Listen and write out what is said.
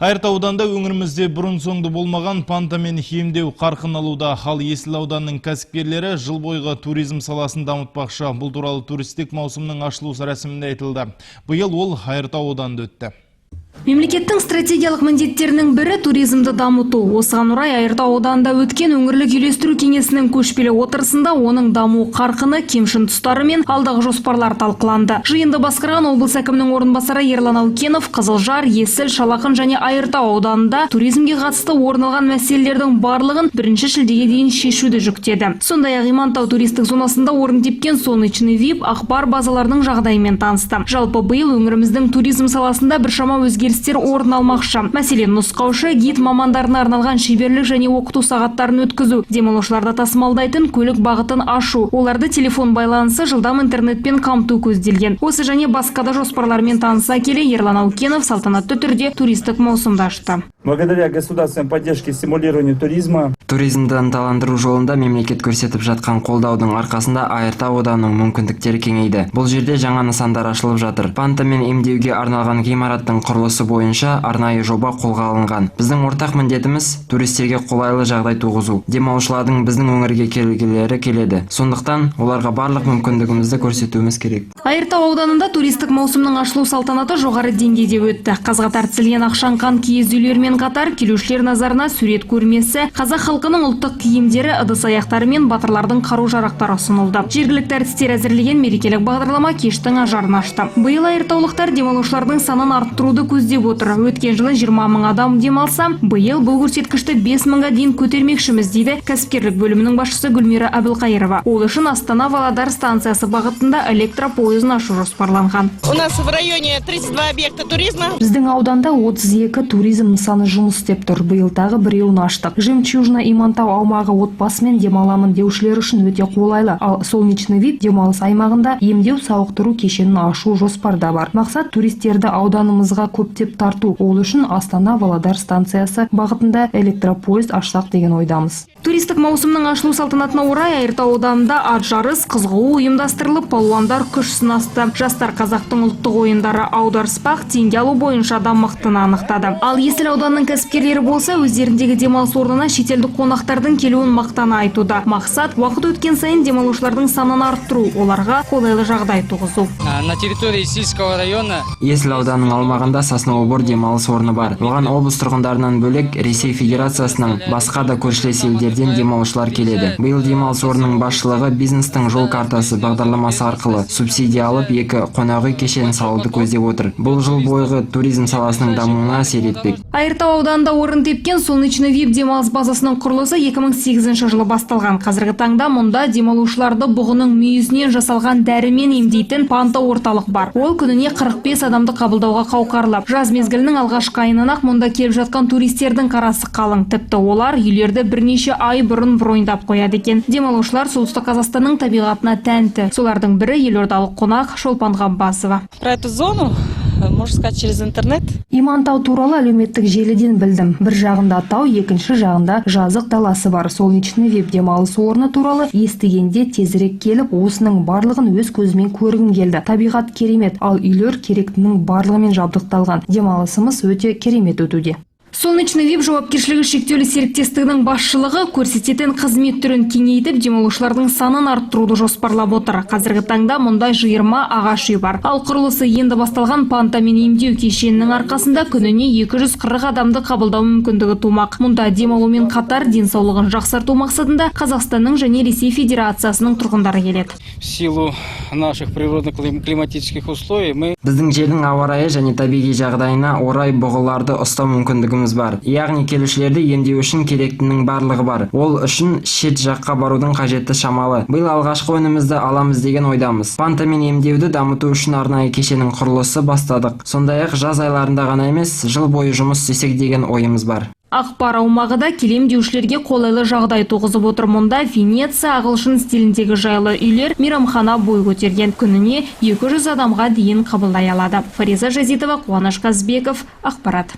Айыртау ауданында өңірімізде бұрын соңды болмаған пантамен емдеу қарқын алуда. Ал Есіл ауданының кәсіпкерлері жыл бойғы туризм саласын дамытпақшы. Бұл туралы туристік маусымның ашылу рәсімінде айтылды. Биыл ол Айыртау ауданында өтті. Мемлекеттің стратегиялық міндеттерінің бірі – туризмді дамыту. Осыған орай Айыртау ауданында өткен өңірлік үйлестіру кеңесінің көшпелі отырысында оның даму қарқыны, кемшін тұстары мен алдағы жоспарлар талқыланды. Жиынды басқарған облыс әкімінің орынбасары Ерлан Аукенов Қызылжар, Есіл, Шал ақын және Айыртау ауданында туризмге қатысты орын алған мәселелердің барлығын 1 шілдеге дейін шешуді жүктеді. Сондай-ақ Имантау туристік зонасында орын тепкен Солнечный вип, Ақбар базаларының жағдайымен танысты. Жалпы, биыл өңіріміздің туризм саласында біршама өзгерістер орын алмақшы. Мәселен, нұсқаушы, гид мамандарына арналған шеберлік және оқыту сағаттарын өткізу, демалушыларды тасымалдайтын көлік бағытын ашу, оларды телефон байланысы, жылдам интернетпен қамту көзделген. Осы және басқа да жоспарлармен таныса келе, Ерлан Аукенов салтанатты түрде туристік маусымды ашты. Благодаря государственной поддержке и стимулированию туризма Туризмді ынталандыру жолында мемлекет көрсетіп жатқан қолдаудың арқасында Айыртау ауданының мүмкіндіктері кеңейді. Бұл жерде жаңа нысандар ашылып жатыр. Пантамен емдеуге арналған ғимараттың құрылысы бойынша арнайы жоба қолға алынған. Біздің ортақ міндетіміз – туристерге қолайлы жағдай туғызу. Демалушылардың біздің өңірге келгілері келеді. Сондықтан оларға барлық мүмкіндігімізді көрсетуіміз керек. Айыртау ауданында туристік маусымның ашылу салтанаты жоғары деңгейде өтті. Қаз қатар тізілген ақшаңқан киіз үйлермен қатар келушілер назарына сурет көрмесі, қазақ халқының ұлттық киімдері, ыдыс аяқтары мен батырлардың қару-жарақтары ұсынылды. Жергілікті әртістер әзірлеген мерекелік бағдарлама кештің ажарын ашты. Биыл айыртаулықтар демалушылардың санын арттыруды көздеп отыр. Өткен жылы 20 мың адам демалса, биыл бұл көрсеткішті 5 мыңға дейін көтермекшіміз, дейді кәсіпкерлік бөлімінің басшысы Гүлмира Әбілқайырова. Ол үшін Астана Володар станциясы бағытында электропойызын ашу жоспарланған. У нас в районе 32 объекта туризма. Біздің ауданда 32 туризм нысаны жұмыс істеп тұр. Биыл тағы біреуін аштық. Жемчужина Имантау аумағы отбасымен демаламын деушілер үшін өте қолайлы. Ал Солнечный вип демалыс аймағында емдеу сауықтыру кешенін ашу жоспарда бар. Мақсат – туристерді ауданымызға көптеп тарту. Ол үшін Астана Володар станциясы бағытында электропоезд ашсақ деген ойдамыз. Туристік маусымның ашылу салтанатына орай Айыртау ауданында ат жарыс, қыз қуу ұйымдастырылып, палуандар күш сынасты. Жастар қазақтың ұлттық ойындары аударыспақ, теңге алу бойынша да мықтыны анықтады. Ал Есіл ауданының кәсіпкерлері болса, өздеріндегі демалыс орнына шетелдік қонақтардың келуін мақтана айтуда. Мақсат – уақыт өткен сайын демалушылардың санын арттыру, оларға қолайлы жағдай туғызу. На территории Есильского района Есіл ауданының аумағында Сосновый бор демалыс орны бар. Оған облыс тұрғындарынан бөлек, Ресей Федерациясының, басқа да көршілес елдерден демалушылар келеді. Биыл демалыс орнының басшылығы бизнестің жол картасы бағдарламасы арқылы субсидия алып, екі қонақ үй кешенін салуды көздеп отыр. Бұл жыл бойғы туризм саласының дамуына әсер етпек. Айыртау ауданында орын тепкен Солнечный вип демалыс базасының құрылысы 2008 жылы басталған. Қазіргі таңда мұнда демалушыларды бұғының мүйізінен жасалған дәрімен емдейтін панта орталық бар. Ол күніне 45 адамды қабылдауға қауқарлы. Жаз мезгілінің алғашқы айынан-ақ мұнда келіп жатқан туристердің қарасы қалың. Тіпті олар үйлерді бірнеше ай бұрын броньдап қояды екен. Демалушылар Солтүстік Қазақстанның табиғатына тәнті. Солардың бірі – елордалық қонақ Шолпан Ғаббасова. Про эту зону, можно сказать, через интернет. Имантау туралы әлеуметтік желіден білдім. Бір жағында тау, екінші жағында жазық даласы бар. Солнечный вип демалыс орны туралы естігенде тезірек келіп, осының барлығын өз көзіммен көргім келді. Табиғат керемет, ал үйлер керектінің барлығымен жабдықталған. Демалысымыз өте керемет өтуде. Солнечный вип жауапкершілігі шектеулі серіктестігінің басшылығы көрсететін қызмет түрін кеңейтіп, демалушылардың санын арттыруды жоспарлап отыр. Қазіргі таңда мұнда 20 ағаш үй бар. Ал құрылысы енді басталған пантамен емдеу кешенінің арқасында күніне 240 адамды қабылдау мүмкіндігі тумақ. Мұнда демалумен қатар денсаулығын жақсарту мақсатында Қазақстанның және Ресей Федерациясының тұрғындары келеді. В силу наших природно-климатических условий мы Біздің жердің ауа райы және табиғи жағдайына орай бұғыларды ұстау мүмкіндігіміз бар. Яғни келушілерді емдеу үшін керектінің барлығы бар. Ол үшін шет жаққа барудың қажеті шамалы. Биыл алғашқы өнімімізді аламыз деген ойдамыз. Пантамен емдеуді дамыту үшін арнайы кешеннің құрылысы бастадық. Сондай-ақ жаз айларында ғана емес, жыл бойы жұмыс істесек деген ойымыз бар. Ақпар аумағы да келем деушілерге қолайлы жағдай туғызып отыр. Мұнда Венеция, ағылшын стиліндегі жайлы үйлер, мейрамхана бой көтерген. Күніне 200 адамға дейін қабылдай алады. Фариза Жазитова, Қуаныш Қазбеков, ақпарат.